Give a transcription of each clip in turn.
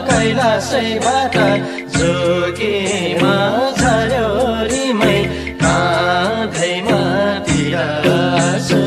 कैलाशैबाट जोगीमा झर्यो रिमै काँधैमा बिरासो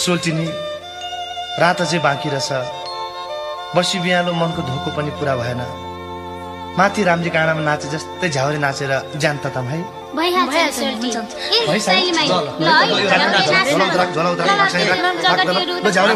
सोल्टिनी रात चाहिँ बाँकी रहेछ। बसी बिहालो मनको धोको पनि पुरा भएन। माथि रामजी काँडामा नाचे जस्तै झ्याउरे नाचेर ज्यान तताम है। झ्याउरे